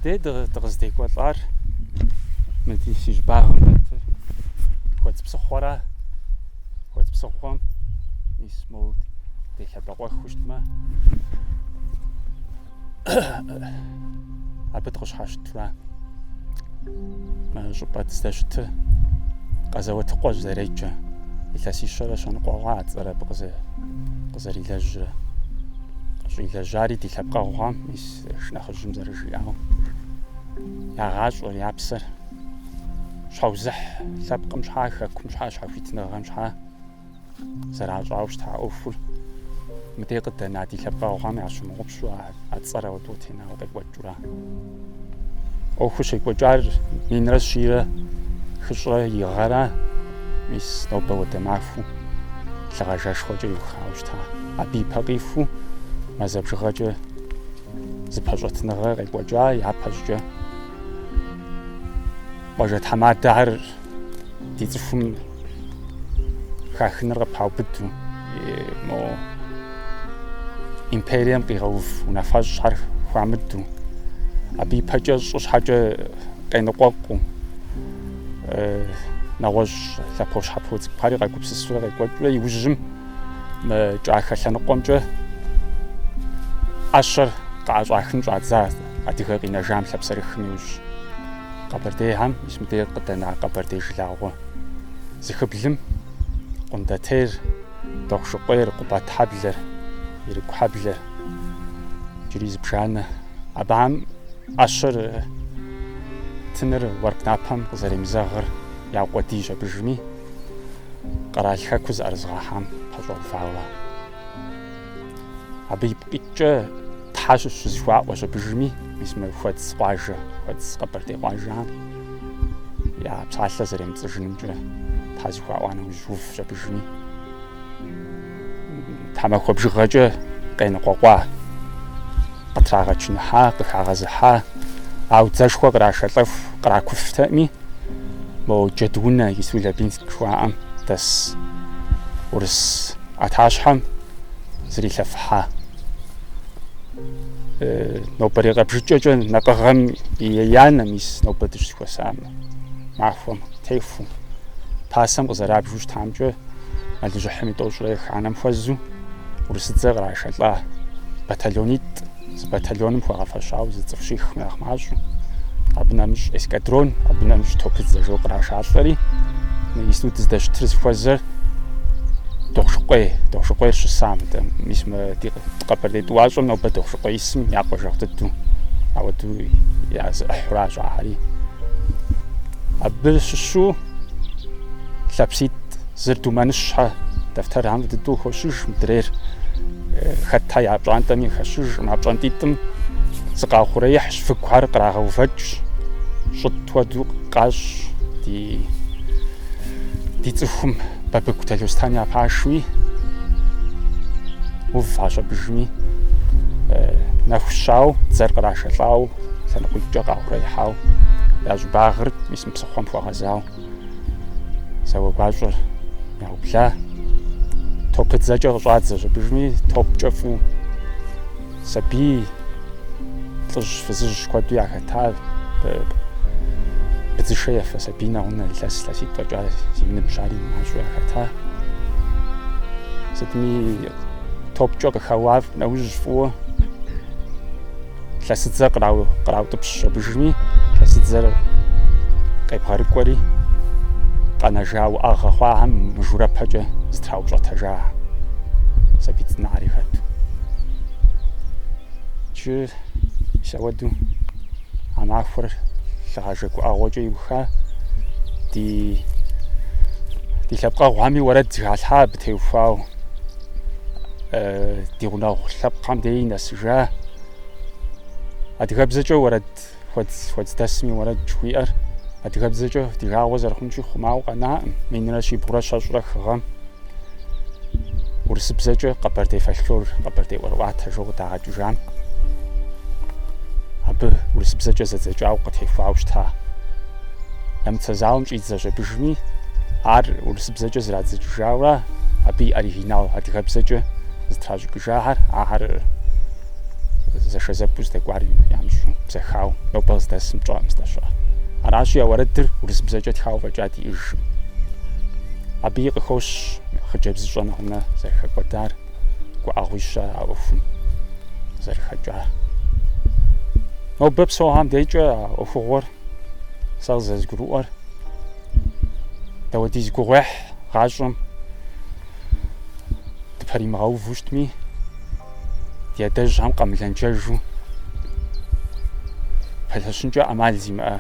Мыдей дыкъыздекӏуэлӏар мы ди си щӏыбагъым дэтыр Хуэдз псыхъуэра. Хуэдз псыхъуэм мис моуэ делъэбакъуэхыу щытмэ, абы дыкъыщхьэщытура. Мы щӏыпӏэ дыздэщытыр Къэзэуэтыкъуэщ зэреджэ. Илъэсищэрэ щэныкъуэ хъуа а цӏэр абы къызэрилэжьрэ. Къыщӏилэжьари ди лъэпкъэгъухэм, мис шынэхъыжьым зэрыжиӏауэ, я гъащӏэр, я псэр щхьэузыхь лъэпкъым щхьа, хэкум щхьа, щхьэхуитыныгъэм щхьа. зэращӏауэ щыта ӏуэхур мыдей къыдэна ди лъэпкъэгъухэм ящымыгъупщу а цӏэр ауэдэу къытенауэ къекӏуэкӏыура. ӏуэхур щекӏуэкӏар минрэ щийрэ хыщӏрэ и гъэра, мис нобэ хуэдэ махуэу лъыгъажэшхуэкӏэ иухауэ щыта. Абы ипэ къихуэу мазэ бжыгъэкӏэ зэпэщӏэтыныгъэ къекӏуэкӏа япэщӏыкӏэ къуажэ тхьэмадэхэр ди цӏыхум хахыныр къыпаубыду, мо империем къигъэув унафэщӏхэр хуамыду, абы ипэкӏэ щӏы щхьэкӏэ къеныкъуэкъуу, нэгъуэщӏ лъэпощхьэпо цӏыкӏухэри къагупсысурэ къекӏуэкӏыурэ иужьым мы кӏахэ лъэныкъуэмкӏэ ӏэщэр къаӏэщӏахын щӏадза адыгэ къинэжам лъапсэрыхым иужь. Къэбэрдейхэм, мис мыдей къыдэна къэбэрдей жылагъуэ зыхыблым, Къундэтейр, Дохъушыкъуейр, Къубатхьэблэр, Ирыгухьэблэр, иджыри зыбжанэ. Абыхэм ӏэщэр тыныр уэркъ напэм къызэремызэгъыр яукъуэдийщ абыжми, къэрал хэкур зыӏэрызыгъэхьам пэщӏэувауэ. Абы ипкъ иткӏэ тхьэ щызыхуаӏуэщ абыжми, мис мы Хуэдз къуажэ, Хуэдз къэбэрдей къуажэхэм я псалъэ зэремыпцӏыжынымкӏэ тхьэ зыхуаӏуа нэужь увщ абыжми. Тхьэмахуэ бжыгъэкӏэ къеныкъуэкъуа, къытрагъэчыныхьа, къыхагъэзыхьа, ауэ дзэшхуэ кърашэлӏэху къракуфтэкъыми, мо Джэдуунэ иджысту Лабинск жыхуаӏэм дэс урыс ӏэтащхьэм зрилъэфыхьа. Нобэрей къэбжыкӏэкӏэ накъыгъэм и еянэ, мис нобэ дыщызэхуэса махуэм техуэу. Пасэм къызэрабжу щытамкӏэ мэлыжьыхьым и тӏощӏрэ еханэм хуэзу урысыдзэ кърашэлӏа батальонитӏ, зы батальоным хуэгъэфэщауэ зы цӏыху щих мынэхъ мащӏэу, абы нэмыщӏ эскадрон, абы нэмыщӏ топыдзэ жэу кърашалӏэри, мы иджысту дыздэщытыр зыхуэзэр Дохъушыкъуей, Дохъушыкъуейр щыса мыдэ. Мис мы ди Къэбэрдей тӏуащӏэм нобэ Дохъушыкъуей исым я къуажэгъу дыдэу, ауэдэу я зы ӏыхьуращ ахэри. Абы щыщу лъапситӏ, зыр Думэныщхьэ дэфтэрхэм фӏы дыдэу хощыж, мыдрейр хэтхэ я пщӏантӏэми хэщыжкъым. А пщӏантӏитӏым зыкъаухъуреихьщ, выгухэр кърагъэувэкӏщ, щӏытӏ хуэдэу къащӏ ди ди цӏыхум Бабыгу Талъостэн я пашуи, увхьэщ абыжми, нэху щау, дзэр кърашэлӏау, лъэныкъуитӏкӏэ къаухъуреихьау, я щӏыбагъыр мис мы псыхъуэм хуэгъэзау зауэ гуащӏэр яубла. Топыдзэкӏэ къыщӏадзэщ абыжми, топкӏэ фӏу сабий, лӏыжь, фызыжь куэду яхэта, быдзышэ ефэ сабий нэгъунэ илъэс илъэситӏ фӏэкӏа зимыныбжь ари мащӏэу яхэта. Сытми топкӏэ къыхэуа нэужь фӏыуэ лъэсыдзэ къраутӏыпщ абыжми, лъэсыдзэр къебгъэрыкӏуэри, къэнэжа уӏэгъэ хъуахэм мыжурэпэкӏэ зытраупщӏэтэжа сабий цӏынэхэри хэту. Иджы мис ауэдэу а махуэр лъыгъажэ гуӏэгъуэкӏэ иуха ди ди лъэпкъэгъухэми уэрэд зэхалъхьа абы теухуауэ. Ди гъунэгъу лъэпкъхэм деи нэсыжа. Адыгэбзэкӏэ уэрэд Хуэдз Хуэдздэсым и уэрэд жыхуиӏэр адыгэбзэкӏэ ди жагъуэ зэрыхъунщи хъумауэ къэнаӏым. Минрэ щибгъурэ щэщӏрэ хы гъэм урысыбзэкӏэ къэбэрдей фольклор, къэбэрдей ӏуэрыӏуатэ жэу къыдагъэкӏыжам абы урысыбзэкӏэ зэдзэкӏауэ къытехуауэ щыта. Нэмыцэ зауэм щӏидзэщ абыжми, ар урысыбзэкӏэ зрадзэкӏыжауэ, абы и оригинал адыгэбзэкӏэ зытращӏыкӏыжахэр, ахэр зэшэзэпӏу здэкӏуар ямыщӏу бзэхауэ, нобэ къыздэсым тщӏэкъым здэщыӏэр. Аращи, а уэрэдыр урысыбзэкӏэ тхауэ фӏэкӏа диӏэжкъым. Абыи къыхощ хъыджэбзыщӏэ нэгъунэ зэрыхэкӏуэдар, гуӏэгъуищэ а ӏуэхум зэрыхэкӏар. Нобэ псэухэм дежкӏэ а ӏуэхугъуэр сэ къызэрызгурыӏуэр, дауэдиз гугъуехь гъащӏэм дыпэримыгъэуву щытми, ди адэжьхэм къэмылэнджэжу пэлъэщынкӏэ ӏэмал зимыӏэ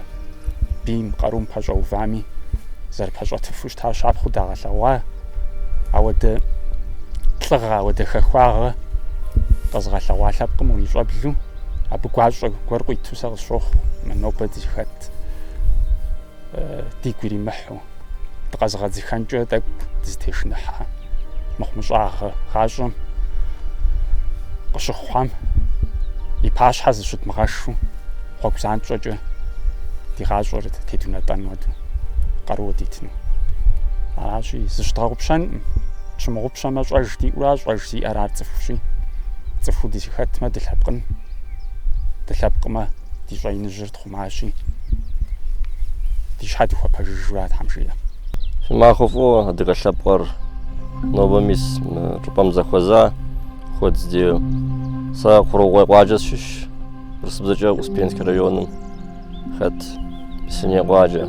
бийм къарум пэщӏэувами, зэрыпэщӏэтыфу щыта щапхъэу дагъэлъэгъуа. Ауэдэ лӏыгъэ, ауэдэ хэхуагъэ къэзыгъэлъэгъуа лъэпкъым урищӏэблэу, абы гуащӏэ гуэр къуиту сэ къысщохъу мы нобэ дызыхэт дигу иримыхьу, дыкъэзыгъэдзыхэнкӏэ тӏэкӏу дызытешыныхьа мыхъумыщӏагъэ гъащӏэм къыщыхъухэм и пащхьэ зыщыдмыгъэшу гъуэгу занщӏэкӏэ ди гъащӏэр тедунэтӏэн хуэдэу къару къыдитыну. Аращи, зыщыдгъэгъупщэнкъым. Тщымыгъупщэмэ, щӏэж диӏэура, щӏэж зиӏэр ар цӏыхущи. Цӏыхуу дызэхэтмэ, дылъэпкъын, дылъэпкъмэ, ди щӏэиныжьыр тхъумащи, ди щхьэ дыхуэпэжыжура, Тхьэм жиӏэ. Фи махуэ фӏыуэ адыгэ лъэпкъыр нобэ мис мы щӏыпӏэм зэхуэза Хуэдз дей. Сэ Кургъуокъуей къуажэ сщыщ. Урысыбзэкӏэ Успенский районым хэт Беслъэней къуажэ.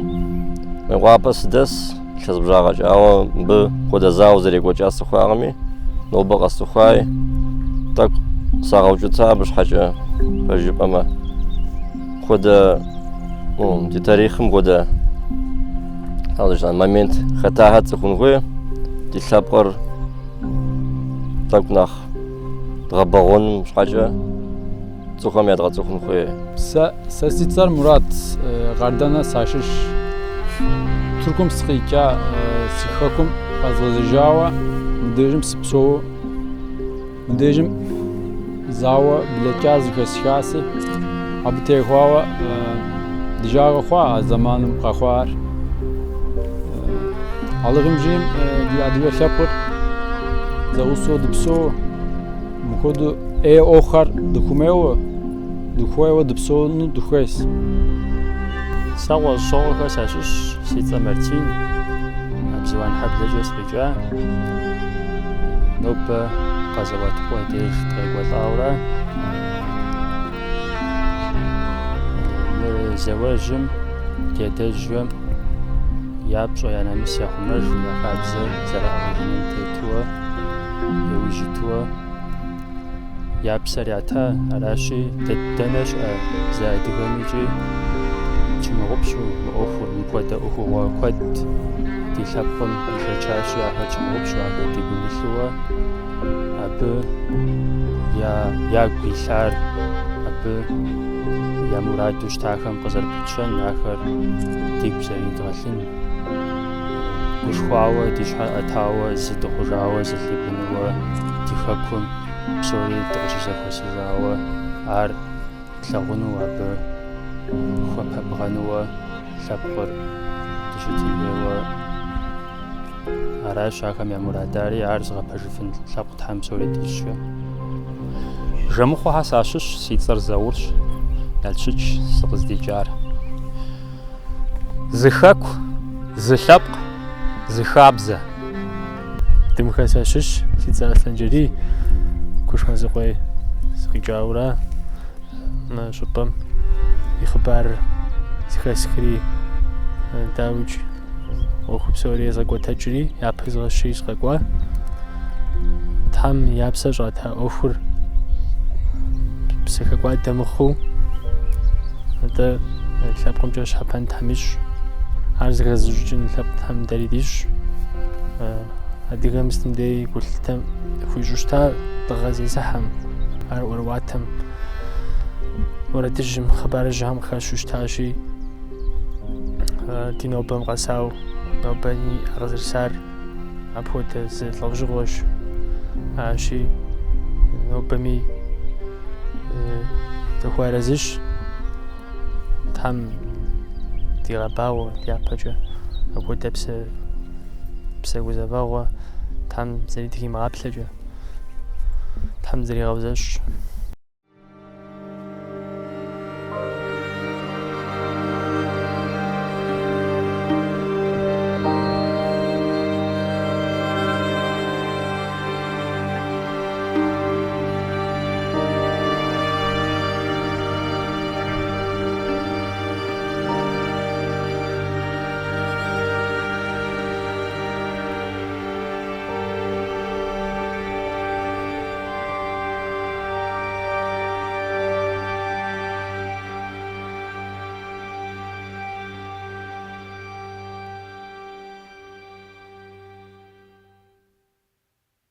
Мейкъуапэ сыдэс илъэс бжагъэкӏэ, ауэ мыбы хуэдэ зауэ зэрекӏуэкӏа сцӏыхуакъыми, нобэ къэсцӏыхуаи, тӏэкӏу сагъэукӏыта абы щхьэкӏэ, пэж жыпӏэмэ. Хуэдэ, ну, ди тарихъым хуэдэ момент хэтахэр тцӏыхун хуей, ди лъэпкъыр тӏэкӏу нэхъ дгъэбэгъуэным щхьэкӏэ цӏыхухэм ядгъэцӏыхун хуей. Сэ, сэ си цӏэр Мурат, Къардэнэ сащыщ. Тыркум сыкъикӏа, си хэкум къэзгъэзэжауэ мыбдежым сыпсэу. Мыбдежым зауэ блэкӏа зэхэсхаси, абы техуауэ ди жагъуэ хъуа а зэманым къэхъуар. Алыхьым жиӏэм ди адыгэ лъэпкъыр зэгъусэу дыпсэу, мыпхуэдэу ӏей ӏуэхухэр дыхумейуэ, дыхуейуэ дыпсэуну дыхуейщ. Сэ Къуэщӏысокъуэхэ сащыщщ, си цӏэр Мартин, Абзуан хьэблэкӏэ сыкъикӏа. Нобэ Къэзэуатыкъуэ деж дыкъекӏуэлӏауэрэ мы зауэжьым ди адэжьхэм я пщӏэ, я нэмыс яхъумэжу, я хабзэр зэраӏыгъыжыным тетуэ, яужь итуэ я псэр ята. Аращи, дэ дэнэ щыӏэ зы адыгэм икӏи тщымыгъупщу мы ӏуэхур, мыпхуэдэ ӏуэхугъуэ куэд ди лъэпкъым ишэчащи, ахэр тщымыгъупщу, ахэр ди гум илъуэ, абы ягу илъар, абы я мураду щытахэм къызэрыпытщэн, ахэр дигу зэридгъэлъын, гушхуауэ, ди щхьэр ӏэтауэ, зы дыхъужауэ, зы лӏы бынуэ ди хэкум псори дыкъыщызэхуэсыжауэ ар тлъагъуну, абы хуэпэбгъэнуэ лъэпкъыр дыщытын хуейуэ. Аращ ахэм я мурадари, ар зыгъэпэжыфын лъэпкъ Тхьэм псори дищӏхэ. Жэмыхъуэхэ сащыщ, си цӏэр Заурщ, Налщыч сыкъыздикӏар. Зы хэку, зы лъэпкъ, зы хабзэ. Дымхэ сащыщ, си цӏэр Аслъэнджэрий, Кушмэзыкъуей сыкъикӏауэра мы щӏыпӏэм и хъыбарыр зэхэсхри, дауикӏ, ӏуэху псори езгъэкӏуэтэкӏри, япэ изгъэщри сыкъэкӏуа. Тхьэм я псэ щӏата ӏуэхур псыхэкӏуадэ мыхъуу, атӏэ лъэпкъымкӏэ щхьэпэн Тхьэм ищӏ. Ар зэхэзыщӏыкӏын лъэпкъ Тхьэм дэри дищӏ. Адыгэм сытым дей гулъытэ хуищӏу щыта лӏыгъэ зезыхьэм, ар ӏуэрыӏуатэм, уэрэдыжьым, хъыбарыжьхэм къыхэщу щытащи, Ди нобэм къэсау, нобэми къызэрысар апхуэдэ зы лӏэужьыгъуэщ. Аращи, нобэми дыхуэарэзыщ. Тхьэм дигъэбагъуэ дяпэкӏэ апхуэдэ псэ, псэ гузэвэгъуэ Тхьэм зэи дыхимыгъаплъэкӏэ, Тхьэм дызэригъэузэщӏ.